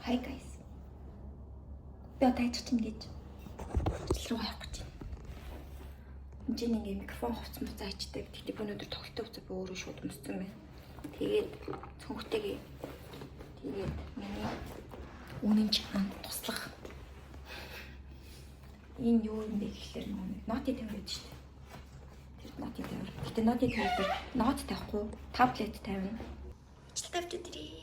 Hi guys. Би одоо ажиж чинь гэж ажил руу явах гэж байна. Энд чинь ингээ микрофон хувц муцаа ачдаг. Тэгтээ би өнөөдөр тоглолтын хувцас би өөрөө шууд өмссөн байна. Тэгээд цонхтэйгээ тэгээд миний үнэн чанаа туслах. Энэ юу юм бэ гэхлээр нөгөө нэг ноты тавир гэдэг шүү дээ. Тэр ноты тавир. Гэтэ ноты тавир дээр нот тавихгүй, таблет тавина. Ажил тавьж өдрий.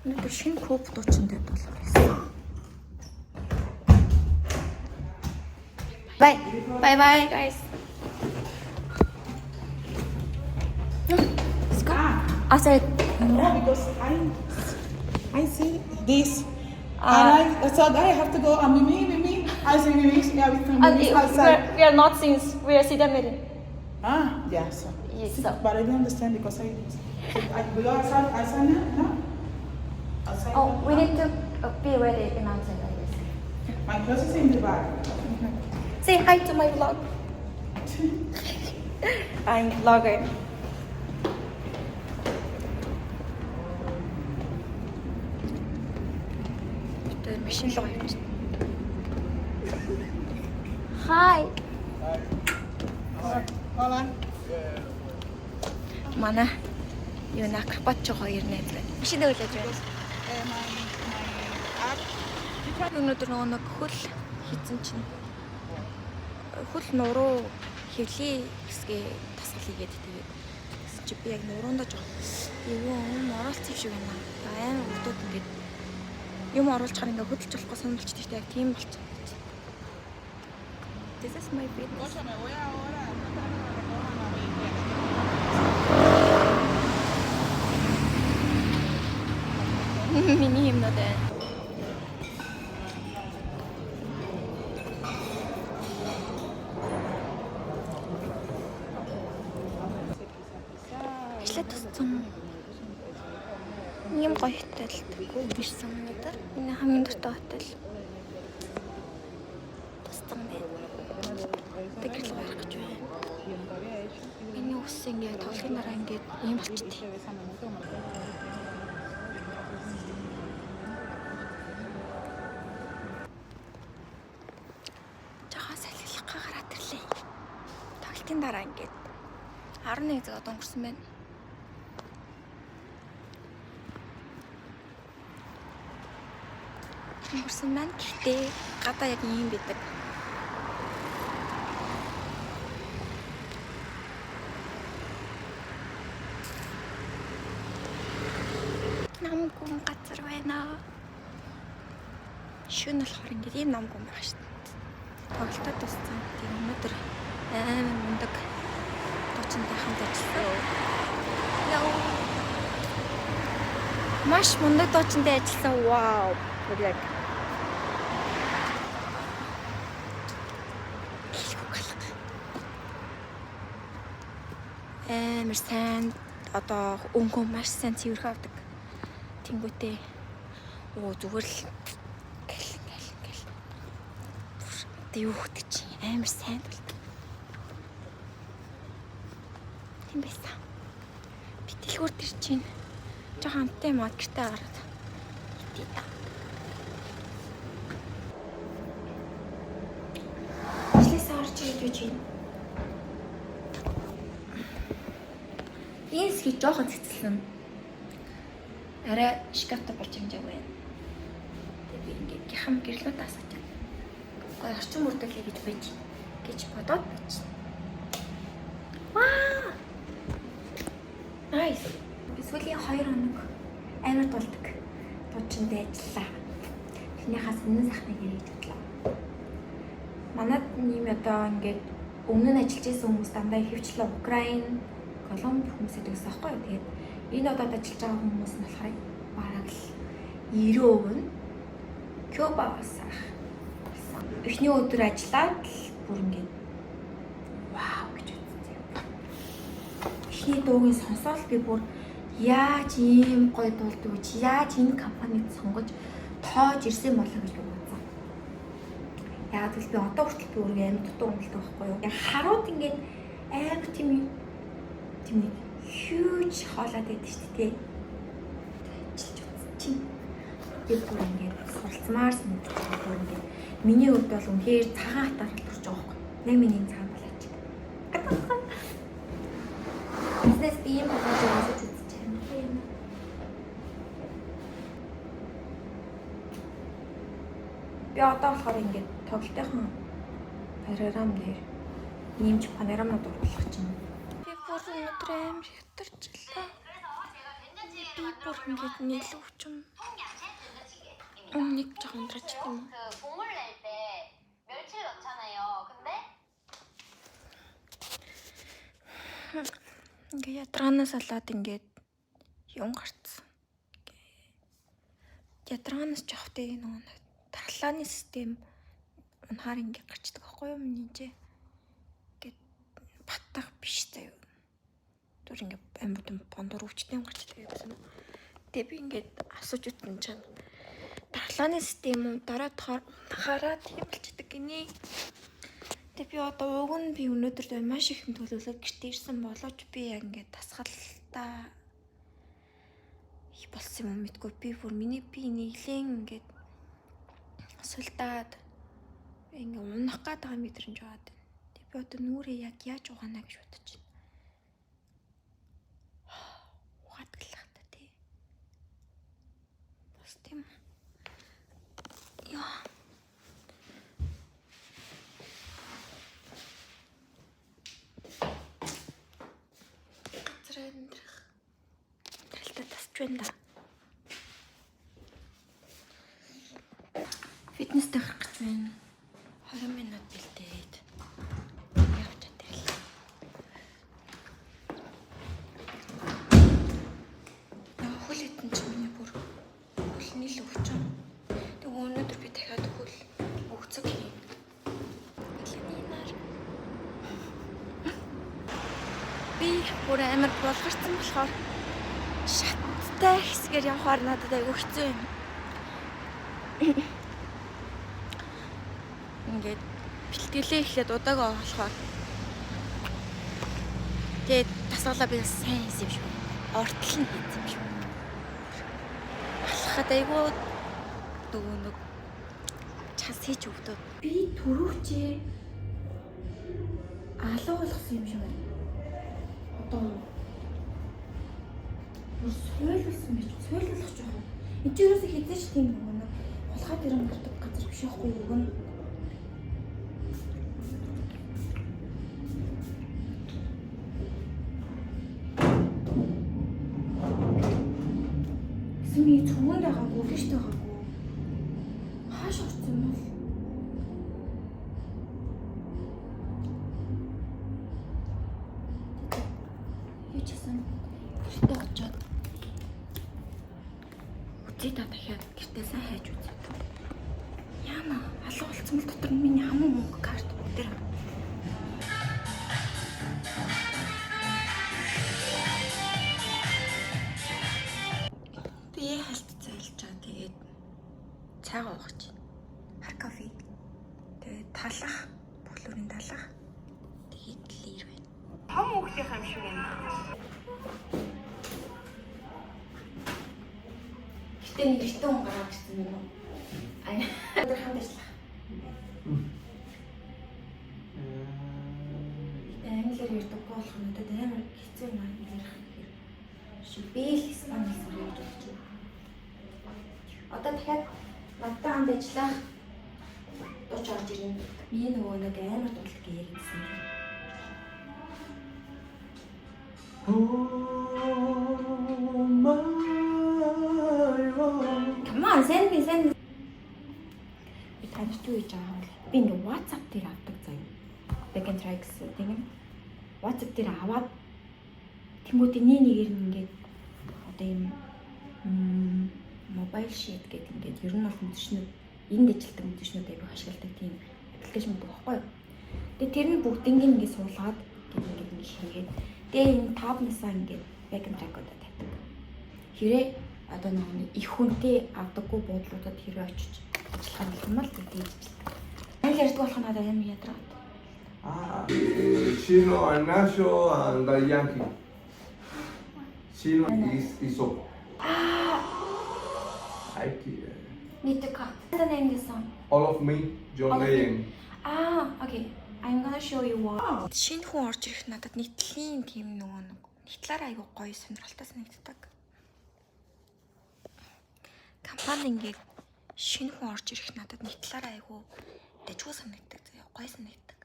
Өнөөдөр шинэ куб дуучинтай болох байсан. Bye. Bye bye guys. Let's go. Ah, sorry. No, because I see this. And I thought I have to go and Mimi, Mimi. I see Mimi, yeah, with Mimi outside. We are not since we are Sidamiri. Ah, yeah, so. Yes, so. But I don't understand because I we go outside, outside now, no? Outside. Oh, we need to be ready in outside, I guess. My clothes is in the bag. Say hi to my vlog. I'm vlogger. Тэр машин руу явчих. Hi. Hola. Манай юу на акробат ч хоёр найз байна. Машин дэглэж байна. My app. Өнөөдөр нөгөө нэг хөл хийцэн чинь хөл нуруу хөвлийн хэсгээ тасгал хийгээд тэгээд тэгсэн чи би яг нуруундаа жоо эвгүй юм оруулсан юм шиг байна. Тэгээ амар өртөөд ингээд юм оруулчихаар ингээд хөдөлж болохгүй сонирхолтой шүү дээ. Яг тийм болчихсон. This is my fitness. Escúchame, voy ahora. Миний юмнууд байна. Ажлаа тусцсан. Ийм гоё хотелд ирсэн өнөөдөр. Миний хамгийн дуртай хотел. Тусцсан байна. Одоо гэрэл гарах гэж байна. Миний ус ингээд тоглохын дараа ингээд ийм болчихдээ. Жохон салхилах гараад ирлээ. Тоглолтын дараа ингээд 11 цаг одоо өнгөрсөн байна. Өнгөрсөн байна. Гэхдээ гадаа яг ийм байдаг. Намгүн газар байна. Шөнө болохоор ингээд ийм намгүн байгаа шүү дээ. Тоглолтод тусцсан. Тийм өнөөдөр амар мундаг дуучинтай хамт ажилласан. Яа. Маш мундаг дуучинтай ажилласан. Вау. Бүр яг хэлэхгүй галах. Амар сайн одоо өнгөө маш сайн цэвэрхэн авдаг. Тэнгүүтээ оо зүгээр л гэл гэл гэл. Одоо юу хөтг чи амар сайн болдог. Тийм байсан. Би дэлгүүр дээр чинь жоохон амттай юм аа гэртээ гараад идээ та. Ажлаасаа орж ирээд юу чинь. Энэ хэсгийг жоохон цэцэлсэн. Арай шкафтай болж хэмжээгүй байна. Тэгээ би ингээд гяхам гэрлүүд асууж байна. Гэхдээ орчин мөрдөглөе гэж байж гэж бодоод байж. Ваа! Nice. Би сүүлийн 2 хоног амар дулдаг. Дуучиндээ ажиллаа. Тэрнийхээ сонин сайхныг ярих гэж бодлоо. Манад нэм одоо ингээд өмнө нь ажиллаж исэн хүмүүс дандаа ихэвчлэн Украин, Колумб хүмүүс гэдэг гэсэн аахгүй юу. Тэгээд энэ удаад ажиллаж байгаа хүмүүс нь болохоор бараг л 90% нь Кубаас ах. Эхний өдөр ажиллаад л бүр ингээд вау гэж үзсэн юм. Эхний дуугийн сонсоол би бүр яаж ийм гоё дуулдаг вэ? Яаж энэ компаниг сонгож тоож ирсэн болоо гэж би бодсон. Яг л би одоо хүртэл би өөрийгөө амар дутуу өмлөдөг байхгүй юу? Яг харууд ингээд амар тийм тийм нэг huge хоолойд байдаг шүү дээ. Ажиллаж утсан чинь. Би бүр ингээд суралцмаар санагдаж байгаа. Бүр ингээд миний хувьд бол үнэхээр цагаан хатаар төрж байгаа байхгүй. Яг миний цагаан болооч. Бизнес би юм болгож явуулж үзэж байна. Тийм. Би одоо болохоор ингээд тоглолтынхон програм дээр нэмж панорамад оруулах чинь. Би бүр өнөөдөр амар хятарчлаа. Би бүр ингээд нийлүүчм. Өмнөд жоохон ундраач юм уу? 그 국물 낼 때 멸치를 넣잖아요. 근데 Ингээ ядраанаас болоод ингээд юм гарцсан. Ядраанаас жоохтой нөгөө нэг тарлааны систем унахаар ингээ гарчдаг байхгүй юу миний чи. Ингээд батах биш заяа. Түр ингээ амар том бондор өвчтэй юм гарчдаг гэсэн. Тэгээ би ингээд асууж утсан чинь тарлааны систем дараа унахаараа тийм болчдөг гинэ. Тэгээ би одоо уг нь би өнөөдөр маш их юм төлөвлөд гэрте ирсэн боловч би яг ингээд тасгалдаа их болсон юм уу мэдгүй. Би бүр миний би нийлэн ингээд сулдаад ингээ унах гээд байгаа мэдрэмж байгаад байна. Тэгээ би одоо нүрээ яг яаж угаана гэж бодож байна. Угаадаг л та тий. Бас тийм. Яа. Газар амьдрах амьдралдаа тасч байна да. Фитнестэй гарах гэж байна. 20 минут бэлдээд явж чадвал. Нөгөө хөл хитэн чи миний бүр хөл нийл өвчөн. Тэг өнөөдөр би дахиад хөл өгцөг хийн. Өглөөний нар. Би бүр амар булгарсан болохоор шаттай хэсгээр явахаар надад айгүй хэцүү юм. Ингээд бэлтгэлээ эхлээд удаагаа болохоор тэгээд тасгалаа би бас сайн хийсэн юм шиг. Ортол нь хийсэн юм шиг. Алхахад айгүй нөгөө нэг час хийж өгдөө. Би түрүүчээ алга болгосон юм шиг байна. Одоо бүр суйлуулсан байж суйлуулах жоох. Энд чинь ерөөсөө хэзээ ч тийм нөгөө нэг хулгай дэрэн гардаг газар биш байхгүй юу гэн. Гэсэн би цүнхэнд байгаагүй, гэрт байгаагүй. Хааш орсон юм бол? Юу ч гэсэн гэртээ очиод үзье та дахиад гэртээ сайн хайж үзье. Яна алга болсон бол дотор нь миний хаман мөнгө карт бүгдээр. Би хальт зайлж байгаа. Тэгээд цайгаа уух гэж байна. Хар кофе. Тэгээд талах, бүхлөрийн талах. Тэгээд лир байна. Том хүүхдийн юм шиг юм. Гэтэ нэг эртэн хүн гараад ирсэн юм уу? Аа. Өдөр хамт ажиллах. Гэтэ англиар ярьдаггүй болох нь надад амар хэцүү юм аа англиар ярих гэхээр. Шиг би л испани хэл сурах гэж бодож байна. Одоо дахиад надтай хамт ажиллах дууч орж ирнэ. Миний нөгөө нэг амар дуулдаг яригдсан. Oh my love. Come on, send me, send me. Би та нарт юу хийж байгаа юм бэ? Би ингээ WhatsApp дээр авдаг заяа. Back and try гэсэн тийм ээ. WhatsApp дээр аваад тэнгуүтээ нэг нэгээр нь ингээд одоо ийм mobile sheet гэдэг ингээд ер нь бол мөчнүүд энд ажилтдаг мөчнүүд айгүй ашигладаг тийм аппликейшн байдаг байхгүй юу? Тэгээ тэр нь бүгднийг ингээд суулгаад ингээд ингээд хийгээд тэгээ энэ табнасаа ингээд back and track-уудаа тавьдаг. Хэрэг одоо нэг их хүнтэй авдаггүй буудлуудад хэрэг очиж ажиллах юм бол тэгж ажилладаг. Англи ярьдаг болох нь надад амар ядраад. Ah, Chino and Nacho and the Yankee. Chino is Isopo. Ah. Need to cut. The name of the song. All of Me, John All of Me. Legend. Ah, okay. I'm gonna show you one. Шинэ хүн орж ирэх надад нэг талын тийм нөгөө нэг нэг талаараа айгу гоё сонирхолтой санагддаг. Компани ингээд шинэ хүн орж ирэх надад нэг талаараа айгу дажгүй санагддаг заяа, гоё санагддаг.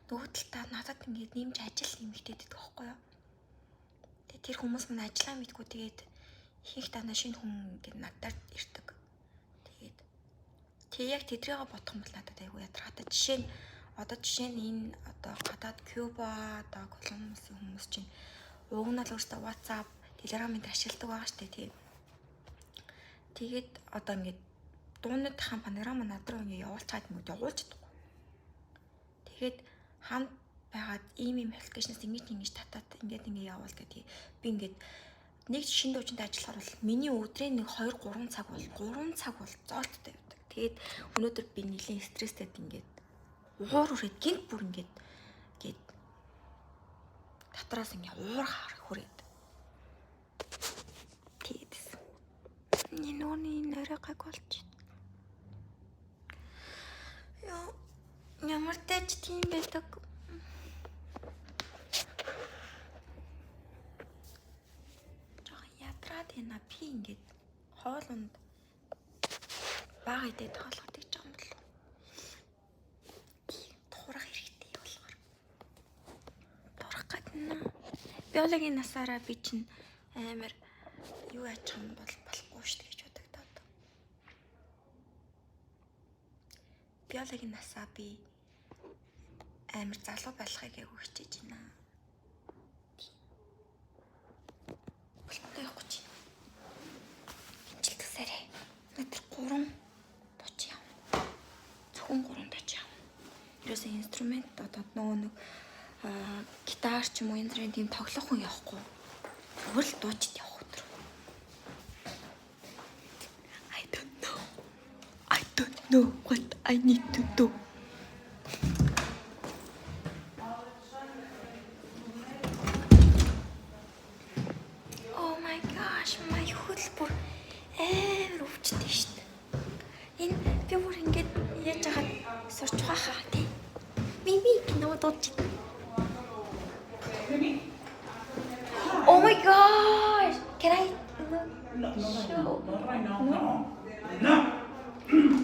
Нөгөө талдаа надад ингээд нэмж ажил нэмэгдээд идэх байхгүй юу? Тэгээ тэр хүмүүс мань ажиллаа мэдгүй, тэгээд ихэнх дандаа шинэ хүн ингээд надад ирдэг. Тэгээд тэг яг тэдрийгээ бодох юм бол надад айгүй ядаргаатай. Жишээ нь одоо жишээ нь энэ одоо гадаад Куба, одоо Колумбусын хүмүүс чинь уг нь л өөрсдөө WhatsApp, Telegram энэ ашигладаг байгаа штэ, тийм. Тэгээд одоо ингээд дууныхаа панорама над руу ингээд явуулчаад ингээд явуулж чадахгүй. Тэгээд хамт байгаад ийм ийм application ээс ингэж ингэж татаад ингээд ингээд явуул гэдэг. Би ингээд нэг шинэ дуучинтай ажиллахаар бол миний өдрийн нэг 2 3 цаг бол 3 цаг бол зоолттой явдаг. Тэгээд өнөөдөр би нэлийн стресстэй ингээд уур хүрээд гинт бүр ингээд гээд дотроос ингээд уур хаар хүрээд тэгээд энэ нүуний нөрөө гаг болчих. Яа, ямар тач тийм байдаг. Жохон ядраад байна. Би ингээд хоолунд бага идээд хоолгоод гэж байгаа юм болов. Тийм турах хэрэгтэй болохоор. Турах гэдэг нь биологийн насаараа би чинь амар юу яачих юм бол болохгүй шүү дээ гэж бодогдоод. Биологийн насаа би амар залуу болохыг айгүй хичээж байна. Болохгүй явахгүй чи. Хэмжилтсээрээ. Өнөөдөр 3 дуучин явна. Зөвхөн 3 дуучин явна. Ерөөсөө инструмент одоо нөгөө нэг гитар ч юм уу, янз бүрийн тийм тоглох хүн явахгүй. Зүгээр л дуучид явах өдөр. I don't know. I don't know what I need to do. Oh my gosh, my хөл бүр амар өвчтэй шүү дээ. Энэ би бүр ингээд яаж хагаад сурч байгаа хаа, тий. Би кино дуудаж. Mimi? Oh my gosh. Can I look? No, not right Show. now. Not right now. No. No.